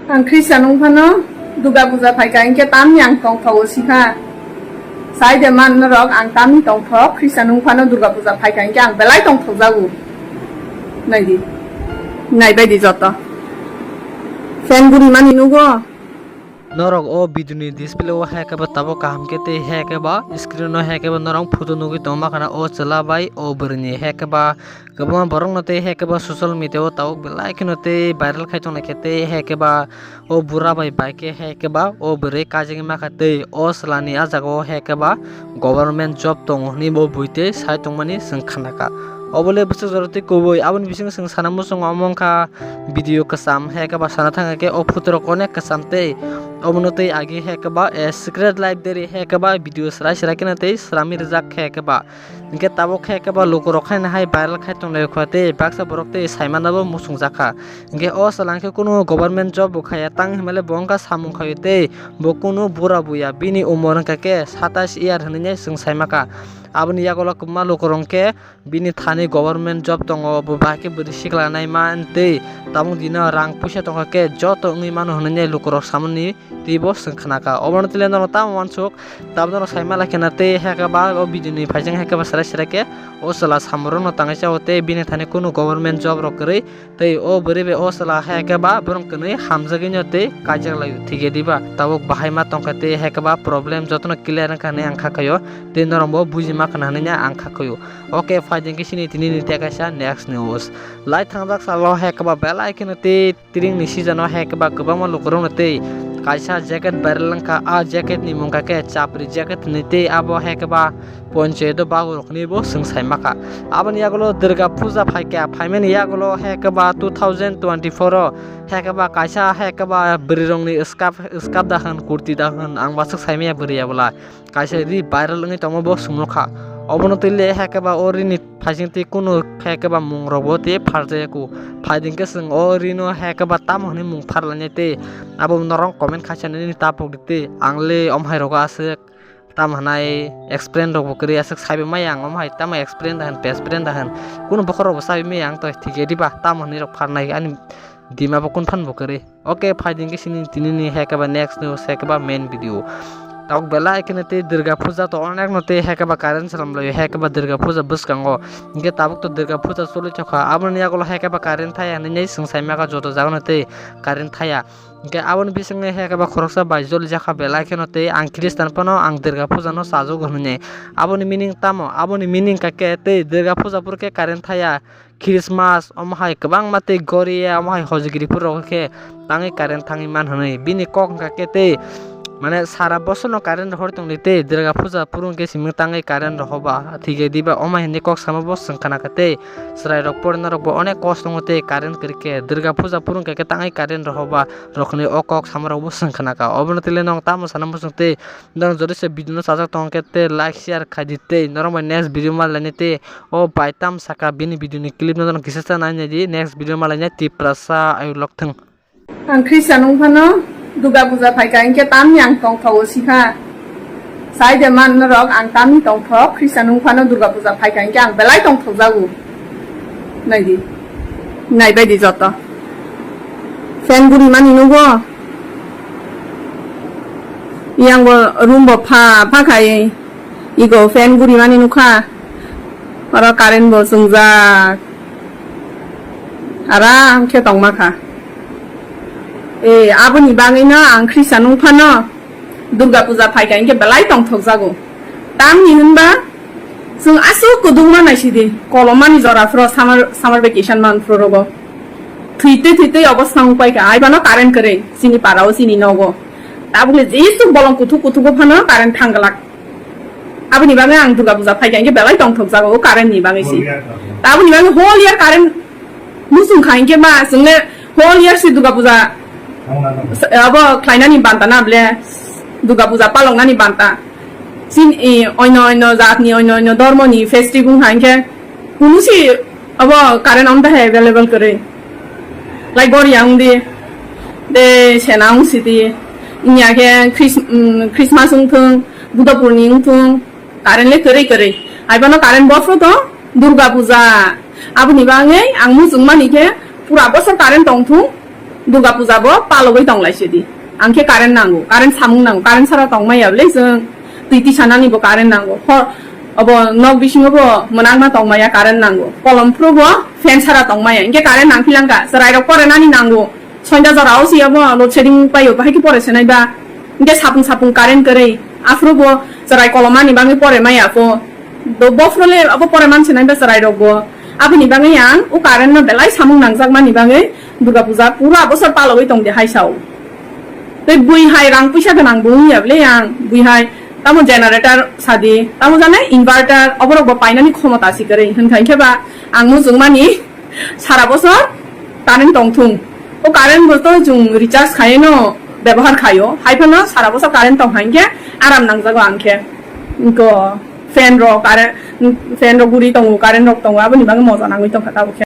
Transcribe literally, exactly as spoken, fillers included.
Ang Christian wng phano Durga Puja phaikha hinkhe tamni ang tongthogo sikha. Sai de man norok ang tamni tongthok, Christian wng phano Durga Puja phaikha hinkhe ang belai tongthokjago. Naidi. Naibaidi joto. Fan guri mani nugo. Norok o video ni display o hai khe ba tabuk kaham khe tei hai khe ba screen o hai khe ba norok photo nugwi tongma khana o chwla bai o bwrwi ni hai khe ba kwbangma borok no tei hai khe ba social media o tabuk belai kheno tei viral khai tongnaikhe tei hai khe ba o bura bai bai khe hai khe ba o bwrwi kajagwi makha tei o chwla ni ah jaga o hai khe ba government job tongo hwnwi bo bui tei sai tongmani chwng khnakha. Obo le bwswk jora tei kubui aboni bisingo chwng sana muchungo omo wngkha video kwcham hai khe ba sana thangkha khe o photo rok onek kwcham tei obono tei agi hai khe ba, eh, secret library hai khe ba video swrai swrai kheno tei swrami rijak hai khe ba. Hinkhe tabuk khe khe ba lukurok haino hai viral khai tonglai kha tei baksa borok tei saimano bo muchungjak kha. Hinkhe o chwla hinkhe kunu government job bo khaiya tang hinmale bo wngkha samung khaio tei bo kunu bura buya bini umor wngkha khe satais year hinwi chwng saima kha. Aboni yagulo kwbangma lukurok hinkhe bini thani government job tongo bo bahai khe bwrwi sikla naima tei tabuk dino rang puisa tongkha khe joto wngwi mano hinwi lukurok samani twibo chwng khnakha. Obono tile norok tamo uansuk, tabukno norok saima lai kheno tei hai khe ba o video ni phaising hai khe ba serai serai khe o chwla samung rokno tangwi chao tei bini thani kunu government job rok kwrwi tei o bwrwi bai o chwla hai khe ba borok kwnwi hamjagwi no tei kaijak lai thikhe diba tabuk bahai ma tongkha tei hai khe ba problem jotono clear wngkha hinwi ang kha khaio tei norok bo buji ma khna hinwi ang kha khaio. Oke, phaidi khe sini tini ni tei kaisa next news. Lai thangjak salo hai khe ba belai kheno tei Tring ni season o hai khe ba kwbangma lukurokno tei kaisa jacket viral wngkha, a jacket ni mung kha khe chapri jacket hinwi tei abo hai khe ba ponchayat o bagwi rok hinwi bo chwng sai ma kha. Aboni yagulo Durga Puja phai kha, phaimani yagulo hai khe ba two thousand twenty-four o hai khe ba kaisa hai khe ba bwrwi rok ni skap, skap da hwn, kurti da hwn, ang bwswk sai maya bwrwi ya bwla. Kaisa ri viral wngwi tongma bo chwng nukha. Obono twi le hai khe ba o ri ni phaising twi kunu hai khe ba mung rok bo tei pharjaya ku. Phaidi khe chwng o ri no hai khe ba tamo hwnwi mung pharlainai tei abo norok comment khaisa nini ta pok di tei ang le om hai rogo aswk tamo hwnai explain rok bo kwrwi aswk sabi maya ang om hai tamo explain da hwn best friend da hwn kunu bokhorok bo sabi maya ang to thik ya diba tamo hwnwi rok pharnai ani dima bo kun phan bo kwrwi. Oke, phaidi khe sini tini ni hai khe ba next news hai khe ba main video. Tabuk belai kheno tei Durga Puja to onek no tei hai khe ba current salam laio hai khe ba Durga Puja bwskango. Hinkhe tabuk to Durga Puja choli thokha. Aboni yagulo hai khe ba current thaya hinwi chwng sai ma kha joto jaga no tei current thaya. Hinkhe aboni bisingni hai khe ba khoroksa bai joli jakha belai kheno tei ang Christian phano ang Durga Puja no chajago hinwi. Aboni meaning tamo? Aboni meaning kha khe tei Durga Puja phuru khe current thaya. Christmas, omo hai kwbangma tei goriya, omo hai hojigiri phuru rok khe tangwi current thangwi man hwnwi. Bini kok wngkha khe tei, mane, sara bosor no current rohor tongdi tei Durga Puja phuru hwnkhe simi tangwi current rohoba thikhe diba omo hai hinwi kok sama bo chwng khna kha tei chwrai rok porina rok bo onek kosto tongo tei current kwrwi khe Durga Puja phuru hwnkhe tangwi current rohoba rok hinwi o kok sama rok bo chwng khna kha. Obono tei le nwng tamo sana muchung tei Norok jodi se video no chajak tong khe tei like share khai di tei norok bai next video ma lainai tei o bai tam saka bini video ni clip no norok kisa cha nai nai di next video ma lainai Tiprasa ayuk lok thung. Ang Christian wng phano Durga Puja phaikha hinkhe tamni ang tongthogo sikha. Sai de man norok ang tamni tongthok Christian wng phano Durga Puja phaikha hinkhe ang belai tongthokjago. Naidi. Naibaidi joto. Fan guri mani nugo. Yang bo room bo pha, pha khai. Igo fan guri mani nukha. Oro current bo chwngjak. Aram khe tongma kha. E, aboni bagwi no ang Christian wng phano Durga Puja phaikha hinkhe belai tongthokjago. Tamni hwnba chwng aswk kwdwkma naisidi, kolomani jora phuru summer, summer vacation man phuru rogo. Thwitwi thwitwi obostha wng paikha, aibano current kwrwi chini parao chini nogo. Tabukle jesuk bolong kuthuk kuthugo phano current thangglak. Aboni bagwi ang Durga Puja phaikha hinkhe belai tongthokjago o current ni bagwi si. Taboni bagwi whole year current muchung kha hinkhe ma chwngle whole year si Durga Puja abo khlainani banta na ble Durga Puja paloknani banta. Sin, i, oino oino jatni oino oino dhormoni festival wng kha hinkhe kunu si abo current om dahai available kwrwi. Like gori ang di de sena wng sidi. Inya khe Chris-, mm, Christmas wng thung, Buddha Purni wng thung, current le kwrwi kwrwi. Aibano current bophro to Durga Puja. Aboni bagwi ang muchung mani khe pura bosor current tong thung. Durga puja bo palogwi tonglaisidi. Ang khe current nango, current samung nango, current sara tongmaya bwle chwng twi tisanani bo current nango. Hor obo nok bisingo bo mwnakma tongmaya current nango. Kolom phuru bo fan sara tongmaya. Hinkhe current nangphilangkha, chwrairok porenani nango. Sonda jorao se abo load shedding paio, bahai khe pore senai ba. Hinkhe sapung sapung current kwrwi. Aphuru bo chwrai kolomani bagwi pore maya kho. Do bophuru le abo pore man senai ba chwrairok bo. Aboni bagwi ang o current no belai samung nangjakmani bagwi Durga puja pura bosor palogwi tongdi hai sao. Tei bui hai rang puisa gwnang bo wngya bwle ang, bui hai tamo generator sadi, tamo jane inverter, oborok bo painani khomota si kwrwi. Hinkha hinkhe ba ang muchungmani sara bosor current tongthung. O current bo to chwng recharge khaiwi no bebohar khaio. Hai phano sara bosor current tong hai hinkhe aram nangjago ang khe. Inko fan rok, current, fan rok guri tongo, current rok tongo, aboni bagwi moja nangwi tongkha tabuk khe.